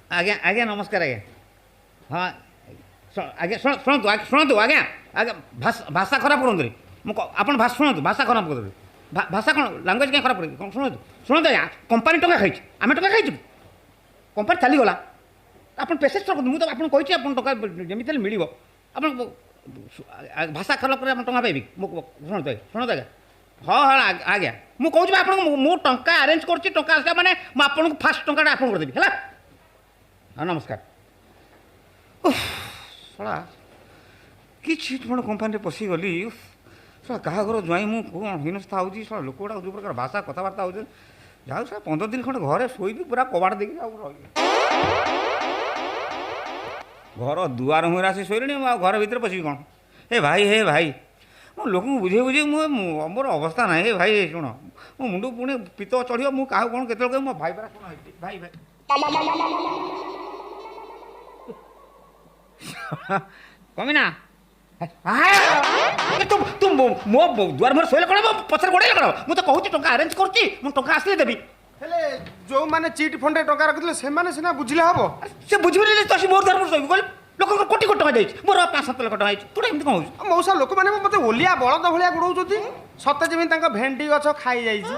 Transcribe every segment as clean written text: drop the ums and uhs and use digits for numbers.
ଆଜ୍ଞା, ଆଜ୍ଞା, ନମସ୍କାର ଆଜ୍ଞା। ହଁ ଆଜ୍ଞା, ଶୁଣନ୍ତୁ, ଶୁଣନ୍ତୁ ଆଜ୍ଞା। ଆଜ୍ଞା, ଭାଷା ଖରାପ କରନ୍ତୁନି। ମୁଁ ଆପଣ ଭାଷା, ଶୁଣନ୍ତୁ, ଭାଷା ଖରାପ କରନ୍ତୁନି। ଭାଷା କ'ଣ, ଲାଙ୍ଗୁଏଜ୍ କାହିଁ ଖରାପ କରିବେ? କ'ଣ, ଶୁଣନ୍ତୁ, ଶୁଣନ୍ତୁ ଆଜ୍ଞା। କମ୍ପାନୀ ଟଙ୍କା ଖାଇଛି, ଆମେ ଟଙ୍କା ଖାଇଛୁ? କମ୍ପାନୀ ଚାଲିଗଲା, ଆପଣ ପେସେନ୍ସ ରଖନ୍ତୁ। ମୁଁ ତ ଆପଣଙ୍କୁ କହିଛି, ଆପଣ ଟଙ୍କା ଯେମିତି ହେଲେ ମିଳିବ। ଆପଣ ଭାଷା ଖରାପ କରି ଆପଣ ଟଙ୍କା ପାଇବି? ମୁଁ ଶୁଣନ୍ତୁ ଆଜ୍ଞା, ଶୁଣନ୍ତୁ ଆଜ୍ଞା। ହଁ ହଁ ଆଜ୍ଞା, ମୁଁ କହୁଛି ବା ଆପଣଙ୍କୁ, ମୁଁ ଟଙ୍କା ଆରେଞ୍ଜ କରୁଛି। ଟଙ୍କା ଆସିଲା ମାନେ ମୁଁ ଆପଣଙ୍କୁ ଫାଷ୍ଟ ଟଙ୍କାଟା ଆପଣଙ୍କୁ ଦେବି, ହେଲା? ହଁ, ନମସ୍କାର। ଶଳା, କି ଚିଟ୍ ଫଣ୍ଡ କମ୍ପାନୀରେ ପଶିଗଲି। ଶଳା, କାହା ଘର ଜ୍ୱାଇଁ ମୁଁ? କ'ଣ ହୀନସ୍ଥା ହେଉଛି। ଶଳା, ଲୋକ ଗୁଡ଼ାକ ଯେଉଁ ପ୍ରକାର ଭାଷା କଥାବାର୍ତ୍ତା ହେଉଛନ୍ତି। ଯାଉ ଶଳା, 15 ଦିନ ଖଣ୍ଡେ ଘରେ ଶୋଇବି ପୁରା କବାଟ ଦେଇକି, ଆଉ ରହିବି। ଘର ଦୁଆର ମୁହଁରେ ଆସି ଶୋଇଲେଣି, ମୁଁ ଆଉ ଘର ଭିତରେ ପଶିବି କ'ଣ? ହେ ଭାଇ, ହେ ଭାଇ, ମୁଁ ଲୋକଙ୍କୁ ବୁଝେଇ ବୁଝେଇ ମୁଁ ମୋର ଅବସ୍ଥା ନାହିଁ। ହେ ଭାଇ, ଶୁଣ, ମୋ ମୁଣ୍ଡକୁ ପୁଣି ପିତ ଚଢ଼ିବ। ମୁଁ କାହାକୁ କ'ଣ କେତେବେଳେ କହିବି? ମୋ ଭାଇ ପରା, ଶୁଣ ଭାଇ, ଭାଇ କମିନା, ତୁ ତୁ ମୋ ଦୁଆର ମୁହଁରେ ଶୋଇଲେ କ'ଣ ହେବ? ପଛରେ ଗୋଡ଼େଇଲେ କ'ଣ ହେବ? ମୁଁ ତ କହୁଛି ଟଙ୍କା ଆରେଞ୍ଜ କରୁଛି, ମୁଁ ଟଙ୍କା ଆସିଲେ ଦେବି। ହେଲେ ଯୋଉମାନେ ଚିଟ୍ ଫଣ୍ଡରେ ଟଙ୍କା ରଖିଥିଲେ, ସେମାନେ ସିନା ବୁଝିଲେ ହବ। ସେ ବୁଝିପାରିଲେ ତ ମୋର ଦୁଆର ମୁହଁରେ ଶୋଇବୁ କହିଲେ। ଲୋକଙ୍କର କୋଟି କୋଟି ଟଙ୍କା ଯାଇଛି, ମୋର 5 7 ଲକ୍ଷ ଟଙ୍କା ହେଇଛି। ତୁ ଏମିତି କ'ଣ ହଉଛୁ? ମଉସା, ଲୋକମାନେ ମୋତେ ଓଲିଆ ବଳଦ ଭଳିଆ ଗୋଡ଼ଉଛନ୍ତି, ସତେ ଯେମିତି ତାଙ୍କ ଭେଣ୍ଡି ଗଛ ଖାଇଯାଇଛି।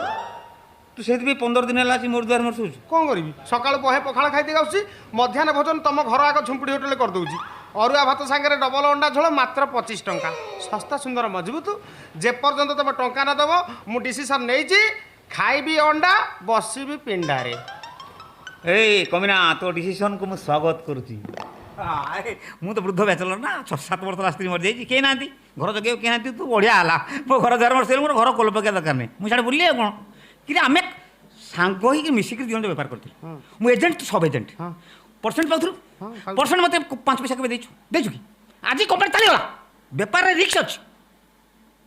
ତୁ ସେଇଥିପାଇଁ 15 ଦିନ ହେଲା ଆସି ମୋର ଦୁଆର ମୁହଁରେ ଶୋଉଛୁ? କ'ଣ କରିବି? ସକାଳୁ ବହେ ପଖାଳ ଖାଇଦେଇକି ଆସୁଛି, ମଧ୍ୟାହ୍ନ ଭୋଜନ ତମ ଘର ଆଗ ଝୁମ୍ପୁଡ଼ି ହୋଟେଲରେ କରିଦେଉଛି। ଅରୁଆ ଭାତ ସାଙ୍ଗରେ ଡବଲ ଅଣ୍ଡା ଝୋଳ, ମାତ୍ର 25 ଟଙ୍କା। ଶସ୍ତା, ସୁନ୍ଦର, ମଜବୁତ। ଯେପର୍ଯ୍ୟନ୍ତ ତମେ ଟଙ୍କା ନ ଦେବ, ମୁଁ ଡିସିସନ୍ ନେଇଛି, ଖାଇବି ଅଣ୍ଡା, ବସିବି ପିଣ୍ଡାରେ। ଏଇ କମିନା, ତୋ ଡିସିସନ୍କୁ ମୁଁ ସ୍ୱାଗତ କରୁଛି। ମୁଁ ତ ବୃଦ୍ଧ ବ୍ୟାଚଲର ନା, 6 7 ବର୍ଷ ହେଲା ସ୍ତ୍ରୀ ମରିଯାଇଛି, କେହି ନାହାନ୍ତି ଘର ଜଗେଇବାକୁ, କେହି ନାହାନ୍ତି। ତୁ ବଢ଼ିଆ ହେଲା, ମୋ ଘର ଦ୍ୱାର ମୋର, ମୋର ଘର କୋଲ ପକେଇବା ଦରକାର ନାହିଁ। ମୁଁ ସିଆଡ଼େ ବୁଲିଲି ଆଉ କ'ଣ କିନ୍ତୁ ଆମେ ସାଙ୍ଗ ହେଇକି ମିଶିକି 2 ଜଣ ବେପାର କରିଥିଲୁ। ମୁଁ ଏଜେଣ୍ଟ, ତୁ ସବ୍ ଏଜେଣ୍ଟ। ପରସେଣ୍ଟ ପାଉଥିଲୁ। ପରସେଣ୍ଟ ମୋତେ 5 ପଇସା କେବେ ଦେଇଛୁ? ଦେଇଛୁ କି? ଆଜି କମ୍ପାନୀ ଚାଲିଗଲା। ବେପାରରେ ରିସ୍କ ଅଛି।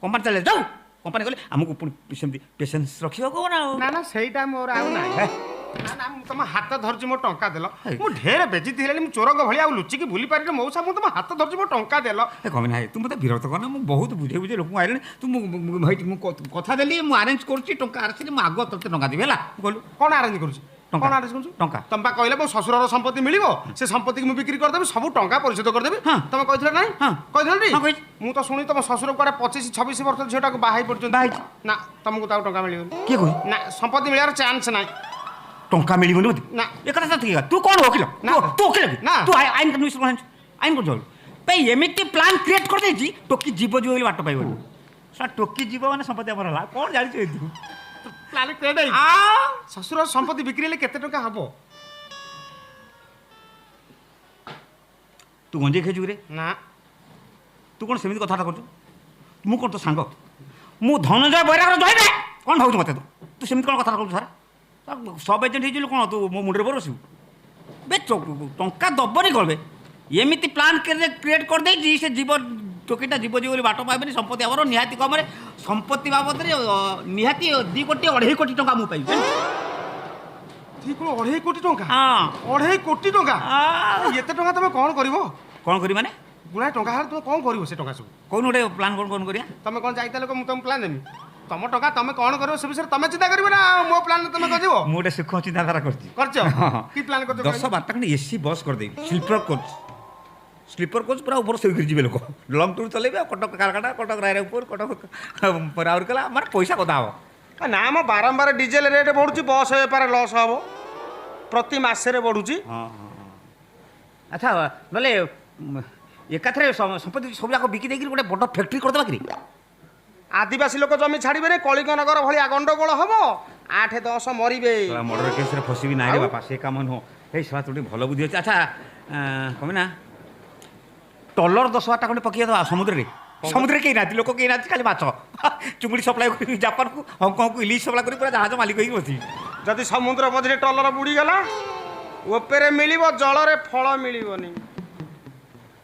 କମ୍ପାନୀ ଚାଲିଲା, ଯାଉ। କମ୍ପାନୀ ଗଲେ ଆମକୁ ପୁଣି ସେମିତି ପେସେନ୍ସ ରଖିବାକୁ ନା ଆଉ? ନା ନା, ସେଇଟା ମୋର ଆଉ ନାହିଁ। ନା ନା, ମୁଁ ତମ ହାତ ଧରୁଛି, ମୋ ଟଙ୍କା ଦେଲ। ମୁଁ ଢେର ବେଜିତି ହେଲାଣି, ମୁଁ ଚୋରଙ୍କ ଭଳିଆ ଆଉ ଲୁଚିକି ଭୁଲି ପାରିଲି। ମଉସା, ମୁଁ ତମ ହାତ ଧରୁଛି, ମୋ ଟଙ୍କା ଦେଲ। କମି ନାହିଁ, ତୁ ମୋତେ ବିରକ୍ତ କରନା। ମୁଁ ବହୁତ ବୁଝେଇ ବୁଝେଇ ଲୋକଙ୍କୁ ଆଇଲେଣି। ତୁ ମୁଁ ମୁଁ କଥା ଦେଲି, ମୁଁ ଆରେଞ୍ଜ କରୁଛି। ଟଙ୍କା ଆସିଲେ ମୁଁ ଆଗ ତୋତେ ଟଙ୍କା ଦେବି, ହେଲା? କହିଲୁ। କ'ଣ ଆରେଞ୍ଜ କରୁଛି? କ'ଣ ଆରେଞ୍ଜ କରୁଛୁ? ଟଙ୍କା। ତମେ ପା କହିଲେ ମୋ ଶ୍ୱଶୁରର ସମ୍ପତ୍ତି ମିଳିବ, ସେ ସମ୍ପତ୍ତିକି ମୁଁ ବିକ୍ରି କରିଦେବି, ସବୁ ଟଙ୍କା ପରିଶୋଧ କରିଦେବି। ତମେ କହିଥିଲ ନାଇଁ? କହିଥିଲ। ମୁଁ ତ ଶୁଣି ତମ ଶ୍ୱଶୁର କୁଆଡ଼େ 25 26 ବର୍ଷ ଝିଅଟାକୁ ବାହା ହେଇ ପଡୁଛନ୍ତି। ବାହା ହେଇଛି ନା? ତମକୁ ତ ଆଉ ଟଙ୍କା ମିଳିବନି। କିଏ କହି ନା, ସମ୍ପତ୍ତି ମିଳିବାର ଚାନ୍ସ ନାହିଁ। ଟଙ୍କା ମିଳିବନି ବୋଧେ? ନା। ଏ କଥା ତ ଠିକ। ତୁ କ'ଣ ଓକିଲ ନା? ତୁ ଓକିଲ କି? ନା। ତୁ ଆଇନ କଣ ଜାଣିଛୁ? ଆଇନ କରୁଛୁ ଭାଇ? ଏମିତି ପ୍ଲାନ୍ କ୍ରିଏଟ୍ କରିଦେଇଛି, ଟୋକି ଯିବ ଯିବ ବୋଲି ବାଟ ପାଇବନି। ସାର୍, ଟୋକି ଯିବ ମାନେ ସମ୍ପତ୍ତି ଆମର ହେଲା। କ'ଣ ଜାଣିଛୁ ଏ ତୁ? ପ୍ଲାନ୍ କ୍ରିଏଟ୍ ହେଇଛି। ଶ୍ୱଶୁର ସମ୍ପତ୍ତି ବିକ୍ରି ହେଲେ କେତେ ଟଙ୍କା ହବ? ତୁ ଗଞ୍ଜେଇ ଖାଇଛୁ ରେ? ନା। ତୁ କ'ଣ ସେମିତି କଥାବାର୍ତ୍ତା କରୁଛୁ? ମୁଁ କ'ଣ ତୋ ସାଙ୍ଗ? ମୁଁ ଧନଞ୍ଜୟ ବୈରାଗର ଜୟ। କ'ଣ ଭାବୁଛୁ ମୋତେ ତୁ? ତୁ ସେମିତି କ'ଣ କଥା କରୁଛୁ? ସାର୍, ସବ୍ ଏଜେଣ୍ଟ ହେଇଯିଲୁ କ'ଣ ତୁ ମୋ ମୁଣ୍ଡରେ ବସିବୁ ବେ? ଟଙ୍କା ଦବନି କ'ଣ ବେ? ଏମିତି ପ୍ଲାନ୍ କ୍ରିଏଟ୍ କରିଦେଇଛି, ସେ ଯିବ, ଟୋକିଟା ଯିବ ଯିବ ବୋଲି ବାଟ ପାଇବନି। ସମ୍ପତ୍ତି ଆମର ନିହାତି କମରେ, ସମ୍ପତ୍ତି ବାବଦରେ ନିହାତି 2 କୋଟି 2.5 କୋଟି ଟଙ୍କା ମୁଁ ପାଇବି। 2.5 କୋଟି ଟଙ୍କା? ହଁ। 2.5 କୋଟି ଟଙ୍କା? ଏତେ ଟଙ୍କା ତମେ କ'ଣ କରିବ? କ'ଣ କରିବି ମାନେ? ଗୁଡ଼ାଏ ଟଙ୍କା ହେଲେ ତମେ କ'ଣ କରିବ ସେ ଟଙ୍କା ସବୁ? କହୁନୁ, ଗୋଟେ ପ୍ଲାନ୍ କ'ଣ କ'ଣ କରିବା? ତମେ କ'ଣ ଯାଇତା ଲୋକ, ମୁଁ ତମକୁ ପ୍ଲାନ୍ ଦେବି? ତମ ଟଙ୍କା ତମେ କ'ଣ କରିବ ସେ ବିଷୟରେ ତମେ ଚିନ୍ତା କରିବ ନା, ମୋ ପ୍ଲାନ୍ ତମେ କରିବ? ମୁଁ ଗୋଟେ ସୂକ୍ଷ୍ମ ଚିନ୍ତାଧାରା କରିଛି। କରିଛ? କି ପ୍ଲାନ୍ କରିଛ? 10 12ଟା ଖଣ୍ଡେ ଏସି ବସ୍ କରିଦେବି, ସ୍ଲିପର କୋଚ୍। ସ୍ଲିପର କୋଚ୍, ପୁରା ଉପରେ ଶୋଇକରି ଯିବେ ଲୋକ। ଲଙ୍ଗ ଟୁର୍ ଚଲେଇବେ ଆଉ କଟକ କାଲକାଟା, କଟକ ରାୟରଙ୍ଗପୁର, କଟକ ରାଉରକେଲା, ମାନେ ପଇସା କଥା ହବ। ନା ମ, ବାରମ୍ବାର ଡିଜେଲ ରେଟ୍ ବଢୁଛି, ବସ୍ ବେପାର ଲସ୍ ହବ। ପ୍ରତି ମାସରେ ବଢୁଛି। ହଁ ହଁ। ଆଚ୍ଛା, ନହେଲେ ଏକାଥରେ ସମ୍ପତ୍ତି ସବୁ ଯାକ ବିକି ଦେଇକିରି ଗୋଟେ ବଡ଼ ଫ୍ୟାକ୍ଟ୍ରି କରିଦେବା କି? ଆଦିବାସୀ ଲୋକ ଜମି ଛାଡ଼ିବେରେ, କଳିଙ୍ଗ ନଗର ଭଳିଆ ଗଣ୍ଡଗୋଳ ହବ, 8 10 ମରିବେ। ମର୍ଡର କେସ୍ରେ ଫସିବି ନାହିଁ ରେ ବାପା, ସେ କାମ ନୁହଁ। ଏଇ ଶଳା, ତୋ ଟିକେ ଭଲ ବୁଦ୍ଧି ଅଛି। ଆଚ୍ଛା କମି ନା, ଟଲର 10 12ଟା ଖଣ୍ଡେ ପକେଇ ଦେବା ସମୁଦ୍ରରେ। ସମୁଦ୍ରରେ କେହି ନାହାନ୍ତି, ଲୋକ କେହି ନାହାନ୍ତି, ଖାଲି ମାଛ ଚୁଙ୍ଗୁଡ଼ି ସପ୍ଲାଏ କରିବି ଜାପାନକୁ, ହଂକଂକୁ ଇଲିଶ ସପ୍ଲାଏ କରି ପୁରା ଜାହାଜ ମାଲିକ ହେଇକି ବସିବି। ଯଦି ସମୁଦ୍ର ମଝିରେ ଟଲର ବୁଡ଼ିଗଲା, ଉପରେ ମିଳିବ, ଜଳରେ ଫଳ ମିଳିବନି।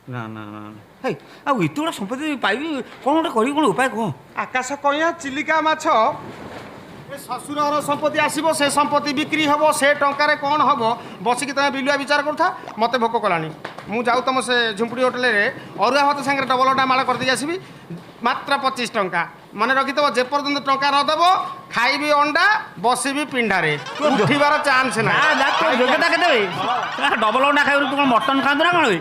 ନା ନା ନା, ହେଇ, ଆଉ ଏତେ ଗୁଡ଼ା ସମ୍ପତ୍ତି ପାଇବି, କ'ଣ ଗୋଟେ କରିବି? କ'ଣ ଉପାୟ କହ। ଆକାଶ କଇଁଆ, ଚିଲିକା ମାଛ। ଏ ଶ୍ୱଶୁରଘର ସମ୍ପତ୍ତି ଆସିବ, ସେ ସମ୍ପତ୍ତି ବିକ୍ରି ହବ, ସେ ଟଙ୍କାରେ କ'ଣ ହବ, ବସିକି ତମେ ବିଲୁଆ ବିଚାର କରୁଥା। ମୋତେ ଭୋକ କଲାଣି, ମୁଁ ଯାଉ ତମ ସେ ଝୁମ୍ପୁଡ଼ି ହୋଟେଲରେ ଅରୁଆ ଭାତ ସାଙ୍ଗରେ ଡବଲ ଅଣ୍ଡା ମାଳ କରିଦେଇକି ଆସିବି, ମାତ୍ର 25 ଟଙ୍କା। ମନେ ରଖିଥିବ, ଯେପର୍ଯ୍ୟନ୍ତ ଟଙ୍କା ନ ଦେବ, ଖାଇବି ଅଣ୍ଡା, ବସିବି ପିଣ୍ଡାରେ, ଉଠିବାର ଚାନ୍ସ ନା ନାହିଁ। ନା, ତୋ ଯୋଗ୍ୟତା କେତେ ବେ? ଡବଲ ଅଣ୍ଡା ଖାଇବୁ, ତୁ କ'ଣ ମଟନ ଖାଆନ୍ତୁ ନା କ'ଣ ବେ?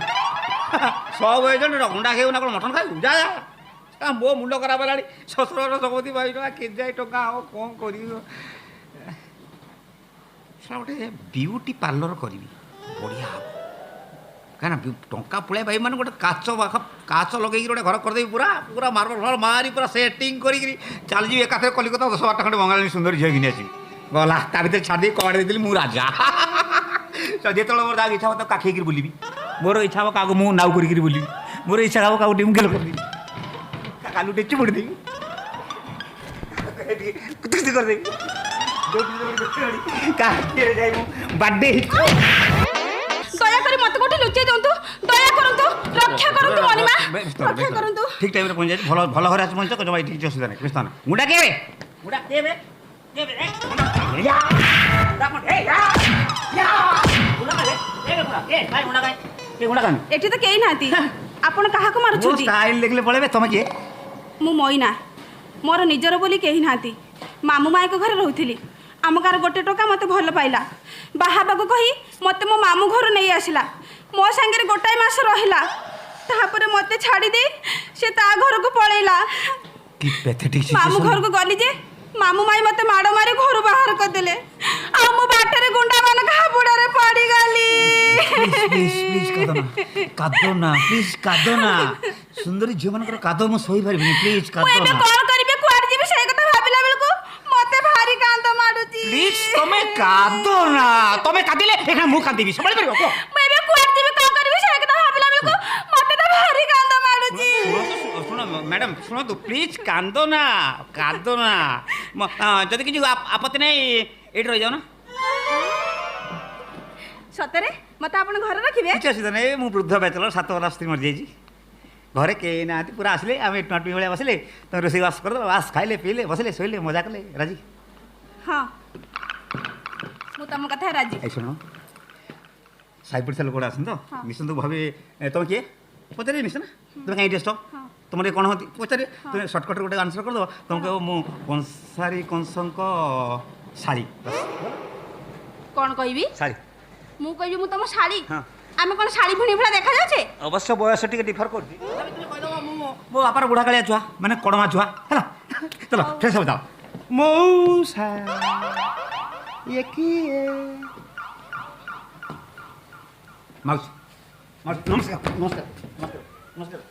ସବୁ ଏଜେଣ୍ଟ ଅଣ୍ଡା ଖାଇବୁ ନା କ'ଣ ମଟନ ଖାଇବୁ? ଯା ଯା। ମୋ ମୁଣ୍ଡ ଖରାପ ହେଲାଣି। ଶ୍ୱଶୁର ସମ୍ପତ୍ତି ଭାଇ ଟଙ୍କା କେଯାଏ ଟଙ୍କା ହବ, କ'ଣ କରିବି? ଶଳା, ଗୋଟେ ବିୟୁଟି ପାର୍ଲର କରିବି, ବଢ଼ିଆ ହବ। କାହିଁକିନା ଟଙ୍କା ପୁଳାଏ ଭାଇ, ମାନେ ଗୋଟେ କାଚ କାଚ ଲଗେଇକି ଗୋଟେ ଘର କରିଦେବି, ପୁରା ପୁରା ମାର୍ବଲ ଫାର୍ବଲ ମାରି ପୁରା ସେଟିଂ କରିକିରି ଚାଲିଯିବି ଏକାଥରେ କଲିକତା। 10 12ଟା ଖଣ୍ଡେ ବଙ୍ଗାଳୀ ସୁନ୍ଦରୀ ଝିଅ ଘିନି ଆସିବି, ଗଲା ତା ଭିତରେ ଛାଡ଼ିଦେଇ କବାଟ ଦେଇଦେଲି, ମୁଁ ରାଜା। ତ ଯେତେବେଳେ ମୋର ଯାହାକୁ ଇଚ୍ଛା ହବ ତାକୁ କାଖେଇକିରି ବୁଲିବି, ମୋର ଇଚ୍ଛା ହବ କାହାକୁ ମୁଁ ନାଉ କରିକିରି ବୁଲିବି, ମୋର ଇଚ୍ଛା ହବ କାହାକୁ ଟିକେ ମୁଁ ଗେଲ କରିଦେବି, କାଲୁ ଟିକେ ଚିପୁଡ଼ି ଦେବି, କୁତି କରିଦେବି, କାହିଁକି ଯାଇ ମୁଁ ବାଡ଼େଇ। ଦୟାକରି ମତେ କୋଉଠି ଲୁଚେଇ ଦିଅନ୍ତୁ, ଦୟା କରନ୍ତୁ, ରକ୍ଷା କରନ୍ତୁ ମଣିମା, ରକ୍ଷା କରନ୍ତୁ। ଠିକ ଟାଇମରେ ପହଞ୍ଚି ଯାଇଛି, ଭଲ ଭଲ ଘରେ ଆସି ପହଞ୍ଚ, ଜମା ଏଠି କିଛି ଅସୁବିଧା ନାହିଁ, ବ୍ୟସ୍ତ ନା। ଗୁଣ୍ଡା କିଏ ବେ? ଗୁଣ୍ଡା କିଏ ବେ? କିଏ ବେ? ଏ, ଗୁଣ୍ଡା। ୟା! ଗୁଣ୍ଡା କଣ? ଏ, ୟା! ୟା! ଗୁଣ୍ଡା କାଇଁ ବେ? ଏ ବେ ଗୁଣ୍ଡା। ଏ, କାଇଁ ଗୁଣ୍ଡା କାଇଁ? କିଏ ଗୁଣ୍ଡା କାଇଁ? ଏଠି ତ କେହି ନାହାନ୍ତି, ଆପଣ କାହାକୁ ମୋ ମାରୁଛନ୍ତି? ଷ୍ଟାଇଲ ଦେଖିଲେ ପଳେଇବେ। ତମେ କିଏ? ମୁଁ ମଇନା, ମୋର ନିଜର ବୋଲି କେହି ନାହାନ୍ତି। ମାମୁଁ ମାଇଁଙ୍କ ଘରେ ରହୁଥିଲି। ଆମ ଗାଁର ଗୋଟେ ଟୋକା ମୋତେ ଭଲ ପାଇଲା, ବାହା ହେବାକୁ କହି ମୋତେ ମୋ ମାମୁଁ ଘରୁ ନେଇ ଆସିଲା। ମୋ ସାଙ୍ଗରେ ଗୋଟାଏ ମାସ ରହିଲା, ତାପରେ ମୋତେ ଛାଡ଼ି ଦେଇ ସେ ତା ଘରକୁ ପଳେଇଲା। କି ପେଥେଟିକ୍। ମାମୁଁ ଘରକୁ ଗଲି ଯେ ମାମୁଁ ମାଇଁ ମୋତେ ମାଡ଼ ମାରି ଘରୁ ବାହାର କରିଦେଲେ, ଆଉ ମୁଁ ବାଟରେ ଗୁଣ୍ଡାମାନଙ୍କ ହାବୁଡ଼ରେ ପଡ଼ିଗଲି। ପ୍ଲିଜ ପ୍ଲିଜ, କାଦ ନା, କାଦ ନା, ପ୍ଲିଜ କାଦ ନା। ସୁନ୍ଦରୀ ଝିଅମାନଙ୍କର କାଦ ମୁଁ ସହିପାରିବିନି, ପ୍ଲିଜ ମୁଁ କାଦ ଏବେ ନା। କ'ଣ କରିବି, କୁଆଡ଼େ ଯିବି, ସେଇ କଥା ଭାବିଲା ବେଳକୁ ମୋତେ ଭାରି କାନ୍ଦ ମାଡୁଛି। ପ୍ଲିଜ ତମେ କାଦ ନା। ତମେ କାନ୍ଦିଲେ ଏখানে ମୁଁ କାନ୍ଦିବି, ସମ୍ଭାଳି ପାରିବ କୁହ? ମୁଁ ଏବେ କୁଆଡ଼େ ଯିବି, କ'ଣ କରିବି, ସେଇ କଥା ଭାବିଲା ବେଳକୁ ମୋତେ ତ ଭାରି କାନ୍ଦ ମାଡୁଛି। ଶୁଣନ୍ତୁ, ଶୁଣ ମ୍ୟାଡ଼ାମ, ଶୁଣନ୍ତୁ, ପ୍ଲିଜ କାନ୍ଦ ନା, କାନ୍ଦ ନା। ଯଦି କିଛି ଆପତ୍ତି ନାହିଁ, ଏଇଠି ରହିଯାଉ ନା। ସତରେ ମତେ ଆପଣ ଘରେ ରଖିବେ? କିଛି ଅସୁବିଧା ନାହିଁ। ମୁଁ ବୃଦ୍ଧ ବ୍ୟାଚଲର, 7 ବର୍ଷ ସ୍ତ୍ରୀ ମରିଯାଇଛି, ଘରେ କେହି ନାହାନ୍ତି। ପୁରା ଆସିଲେ ଆମେ ଟୁଆଁ ଟୁଇଁ ଭଳିଆ ବସିଲେ, ତମେ ରୋଷେଇ ବାସ କରିଦେବ, ବାସ ଖାଇଲେ ପିଇଲେ ବସିଲେ ଶୋଇଲେ ମଜା କଲେ। ରାଜି? ହଁ, ମୁଁ ତମ କଥା ରାଜି। ଏଇ ଶୁଣ, ସାହି ପଡ଼ିଶା ଲୋକ ଗୁଡ଼ା ଅଛନ୍ତି ତ, ନିଶ୍ଚିନ୍ତ ଭାବେ ତମେ କିଏ ପଚାରିବେ ନିଶ୍ଚୟ ନା। ତମେ କାହିଁ ଏଠି ଆସିଛ, ତମର କ'ଣ ହୁଅନ୍ତି ପଚାରିବେ। ତୁମେ ସର୍ଟକଟ୍ରେ ଗୋଟେ ଆନ୍ସର୍ କରିଦେବ। ତମେ କହିବ ମୁଁ କଂସାରୀ କଂସଙ୍କ ଶାଳୀ, ବାସ୍। କ'ଣ କହିବି? ଶାଳୀ। ମୁଁ କହିବି ମୁଁ ତମ ଶାଳୀ? ହଁ। ଆମେ କ'ଣ ଶାଳୀ ଭଉଣୀ ଭଳିଆ ଦେଖାଯାଉଛେ? ଅବଶ୍ୟ ବୟସ ଟିକେ ଡିଫର କରୁଛି। ତଥାପି ତୁମେ କହିଦେବ ମୁଁ ମୋ ବାପାର ବୁଢ଼ା କାଳିଆ ଛୁଆ, ମାନେ କଡ଼ମା ଛୁଆ। ହେଲା, ଚାଲ ଫ୍ରେଶ୍ ହବ ଯାଅ। ମଉସା, ଇଏ କିଏ? ମାଉସୀ, ମାଉସୀ, ନମସ୍କାର, ନମସ୍କାର, ନମସ୍କାର, ନମସ୍କାର।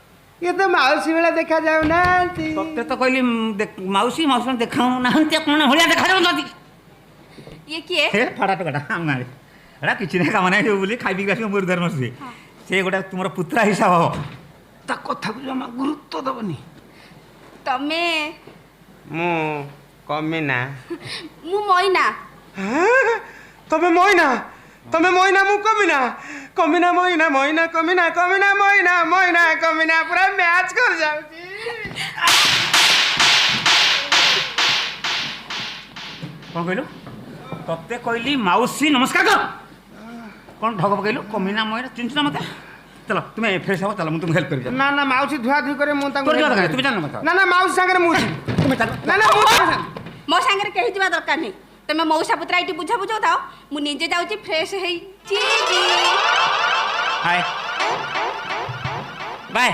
ଇଏ ତ ମାଉସୀ ଭଳିଆ ଦେଖା ଯାଉନାହାନ୍ତି। ତତେ ତ କହିଲି ମାଉସୀ, ମାଉସୀ ଦେଖାଉନାହାନ୍ତି, କ'ଣ ଭଳିଆ ଦେଖାଯାଉଛନ୍ତି? ଇଏ କିଏ? ହେ ଫାଡ଼ା ଟୋକାଟା ଆମ ଗାଁରେ। ଏଟା କିଛି ନାହିଁ, କାମ ନାହିଁ, ସବୁ ବୁଲି ଖାଇ ପିଇକି ଆସିବ, ମୋର ଧର୍ମ ସିଏ। ସେ ଗୋଟେ ତୁମର ପୁତ୍ରା ହିସାବ ହବ, ତା କଥାକୁ ଜମା ଗୁରୁତ୍ୱ ଦେବନି। ତମେ? ମୁଁ କମିନା। ମୁଁ ମଇନା। ତମେ ମଇନା? ତମେ ମଇନା, ମୁଁ କମିନା। କମିନା ମଇନା, ମଇନା କମିନା, କମିନା ମଇନା, ମଇନା କମିନା, ପୁରା ମ୍ୟାଚ୍ କରିଯାଉଛି। କ'ଣ କହିଲୁ? ତତେ କହିଲି ମାଉସୀ ନମସ୍କାର କର, କ'ଣ ଢଗ ପକେଇଲୁ? କମିନା ମଇନା, ଚିହ୍ନିଛୁ ନା ମତେ? ଚାଲ, ତୁମେ ଫ୍ରେଶ୍ ହବ, ଚାଲ, ମୁଁ ତୁମକୁ ହେଲ୍ପ କରିବି, ଚାଲ। ନା ନା, ମାଉସୀ ଧୁଆ ଧୁଇ କରି ମୁଁ ତାଙ୍କୁ ତୋର ଯିବା help ଦରକାର ନାହିଁ, କରିବି। ତୁମେ ଚାଲ ନା। ନା ନା, ମାଉସୀ ସାଙ୍ଗରେ ମୁଁ ଯିବି। ତୁମେ ଚାଲ। ନା ନା, ମୁଁ ତାଙ୍କ ସାଙ୍ଗରେ। ମୋ ସାଙ୍ଗରେ କେହି ଯିବା ଦରକାର ନାହିଁ। ତମେ ମଉସା ପୁତୁରା ଏଇଠି ବୁଝା ବୁଝାଉଥାଅ, ମୁଁ ନିଜେ ଯାଉଛି ଫ୍ରେଶ ହେଇଯିବି। ହାଏ, ବାଏ।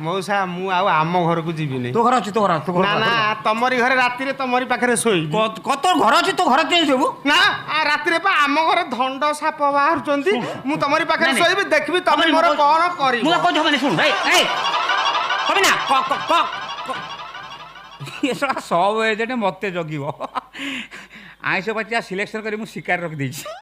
ମଉସା, ମୁଁ ଆଉ ଆମ ଘରକୁ ଯିବିନି। ତୋ ଘର ଅଛି, ତୋ ଘର, ତୋ ଘର। ନା ନା, ତମରି ଘରେ ରାତିରେ ତମରି ପାଖରେ ଶୋଇବି। ତୋ ଘର ଅଛି, ତୋ ଘର କେମିତି ଶୋଇବୁ? ନା, ରାତିରେ ପା ଆମ ଘରେ ଧଣ୍ଡ ସାପ ବାହାରୁଛନ୍ତି। ମୁଁ ତମରି ପାଖରେ ନାଇଁ, ନାଇଁ। ଶୋଇବି, ଦେଖିବି ତମେ ହବନି, ମୋର ମୁଁ କଣ କରିବ। ମୁଁ କହୁଛି ହବନି, ଶୁଣୁ, ଏଇ ଏଇ କବି ନା କ କ କ କ। ଏ ଶଳା ସବୁ ଏଜେଣ୍ଟ ମତେ ଜଗିବ। ଆଇଁଷ ବାଚିଆ ସିଲେକ୍ସନ କରି ମୁଁ ଶିକାର ରଖିଦେଇଛି।